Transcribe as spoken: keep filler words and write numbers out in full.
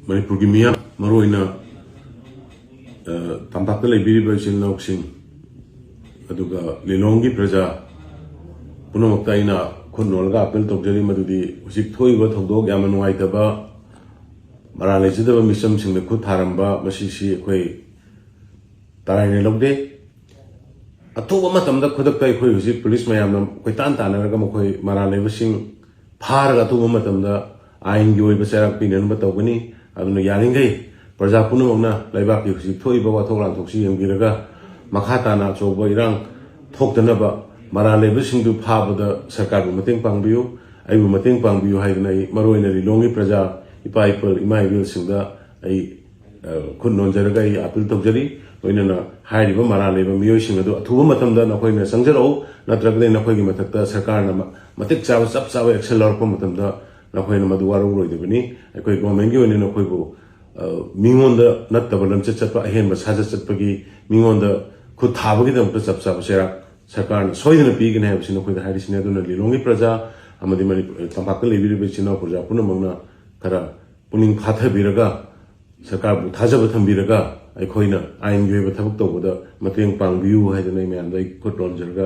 ꯃꯅꯤꯄꯨꯔꯒꯤ ꯃꯤꯌꯥꯝ, ꯃꯔꯨꯑꯣꯏꯅ, ꯑ, ꯇꯝꯄꯥꯛꯇ ꯂꯩꯕꯤꯔꯤꯕ ꯏꯆꯤꯜ ꯏꯅꯥꯎꯁꯤꯡ, ꯑꯗꯨꯒ ꯂꯤꯂꯣꯡꯒꯤ ꯄ꯭ꯔꯖꯥ ꯄꯨꯝꯅꯃꯛꯇ ꯑꯩꯅ ꯈꯨꯠ ꯅꯣꯜꯂꯒ ꯑꯥꯄꯤꯜ ꯇꯧꯖꯔꯤ, ꯃꯗꯨꯗꯤ ꯍꯧꯖꯤꯛ ꯊꯣꯛꯏꯕ ꯊꯧꯗꯣꯛ ꯌꯥꯝꯅ ꯅꯨꯡꯉꯥꯏꯇꯕ, ꯃꯔꯥꯜ ꯂꯩꯖꯗꯕ ꯃꯤꯆꯝꯁꯤꯡꯅ ꯈꯨꯠ ꯊꯥꯔꯝꯕ, ꯃꯁꯤꯁꯤ ꯑꯩꯈꯣꯏ ꯇꯔꯥꯏꯅ ꯂꯧꯗꯦ꯫ ꯑꯊꯨꯕ ꯃꯇꯝꯗ ꯈꯨꯗꯛꯇ ꯑꯩꯈꯣꯏ ꯍꯧꯖꯤꯛ ꯄꯨꯂꯤꯁ ꯃꯌꯥꯝꯅ ꯀꯣꯏꯇꯥꯟ ꯇꯥꯟꯅꯔꯒ ꯃꯈꯣꯏ ꯃꯔꯥꯜ ꯂꯩꯕꯁꯤꯡ ꯐꯥꯔꯒ ꯑꯊꯨꯕ ꯃꯇꯝꯗ ꯑꯥꯏꯟꯒꯤ ꯑꯣꯏꯕ ꯆꯩꯔꯥꯛ ꯄꯤꯅꯅꯕ ꯇꯧꯒꯅꯤ꯫ ꯑꯗꯨꯅ ꯌꯥꯔꯤꯈꯩ ꯄ꯭ꯔꯖꯥ ꯄꯨꯝꯅꯃꯛꯅ ꯂꯩꯕꯥꯛꯀꯤ ꯍꯧꯖꯤꯛ ꯊꯣꯛꯏꯕ ꯋꯥꯊꯣꯛ ꯂꯥꯟꯊꯣꯛꯁꯤ ꯌꯦꯡꯕꯤꯔꯒ, ꯃꯈꯥ ꯇꯥꯅ ꯑꯆꯧꯕ ꯏꯔꯥꯡ ꯊꯣꯛꯇꯅꯕ, ꯃꯔꯥꯜ ꯂꯩꯕꯁꯤꯡꯗꯨ ꯐꯥꯕꯗ ꯁꯔꯀꯥꯔꯕꯨ ꯃꯇꯦꯡ ꯄꯥꯡꯕꯤꯌꯨ, ꯑꯩꯕꯨ ꯃꯇꯦꯡ ꯄꯥꯡꯕꯤꯌꯨ ꯍꯥꯏꯗꯅ ꯑꯩ ꯃꯔꯨꯑꯣꯏꯅ ꯂꯤꯂꯣꯡꯒꯤ ꯄ꯭ꯔꯖꯥ, ꯏꯄꯥ ꯏꯄꯨ, ꯏꯃꯥ ꯏꯕꯦꯜꯁꯤꯡꯗ ꯑꯩ, ꯑ, ꯈꯨꯠ ꯅꯣꯟꯖꯔꯒ ꯑꯩ ꯑꯥꯄꯤꯜ ꯇꯧꯖꯔꯤ꯫ ꯂꯣꯏꯅꯅ ꯍꯥꯏꯔꯤꯕ ꯃꯔꯥꯜ ꯂꯩꯕ ꯃꯤꯑꯣꯏꯁꯤꯡ ꯑꯗꯨ ꯑꯊꯨꯕ ꯃꯇꯝꯗ ꯅꯈꯣꯏꯅ ꯆꯪꯖꯔꯛꯎ, ꯅꯠꯇ꯭ꯔꯒꯗꯤ ꯅꯈꯣꯏꯒꯤ ꯃꯊꯛꯇ ꯁꯔꯀꯥꯔꯅ ꯃ-, ꯃꯇꯤꯛ ꯆꯥꯕ, ꯆꯞ ꯆꯥꯕ action ꯂꯧꯔꯛꯄ ꯃꯇꯝꯗ ꯅꯈꯣꯏꯅ ꯃꯗꯨ ꯋꯥꯔꯧꯔꯣꯏꯗꯕꯅꯤ꯫ ꯑꯩꯈꯣꯏ governmentꯀꯤ ꯑꯣꯏꯅ ꯅꯈꯣꯏꯕꯨ, ꯑ, ꯃꯤꯉꯣꯟꯗ ꯅꯠꯇꯕ ꯂꯝꯆꯠ ꯆꯠꯄ, ꯑꯍꯦꯟꯕ ꯁꯥꯖꯠ ꯆꯠꯄꯒꯤ, ꯃꯤꯉꯣꯟꯗ ꯈꯨꯠ ꯊꯥꯕꯒꯤꯗꯃꯛꯇ ꯆꯞ ꯆꯥꯕ ꯆꯩꯔꯥꯛ ꯁꯔꯀꯥꯔꯅ ꯁꯣꯏꯗꯅ ꯄꯤꯒꯅꯤ ꯍꯥꯏꯕꯁꯤ ꯅꯈꯣꯏꯗ ꯍꯥꯏꯔꯤꯁꯤꯅꯤ꯫ ꯑꯗꯨꯅ ꯂꯤꯂꯣꯡꯒꯤ ꯄ꯭ꯔꯖꯥ ꯑꯃꯗꯤ ꯃꯅꯤꯄꯨꯔ, ꯇꯝꯄꯥꯛꯇ ꯂꯩꯕꯤꯔꯤꯕ ꯏꯆꯤꯟ ꯏꯅꯥꯎ ꯄ꯭ꯔꯖꯥ ꯄꯨꯝꯅꯃꯛꯅ ꯈꯔ ꯄꯨꯛꯅꯤꯡ ꯐꯥꯊꯕꯤꯔꯒ, ꯁꯔꯀꯥꯔꯕꯨ ꯊꯥꯖꯕ ꯊꯝꯕꯤꯔꯒ, ꯑꯩꯈꯣꯏꯅ ꯑꯥꯏꯟꯒꯤ ꯑꯣꯏꯕ ꯊꯕꯛ ꯇꯧꯕꯗ ꯃꯇꯦꯡ ꯄꯥꯡꯕꯤꯌꯨ ꯍꯥꯏꯗꯅ ꯑꯩ ꯃꯌꯥꯝꯗ ꯑꯩ ꯈꯨꯠ ꯅꯣꯟꯖꯔꯒ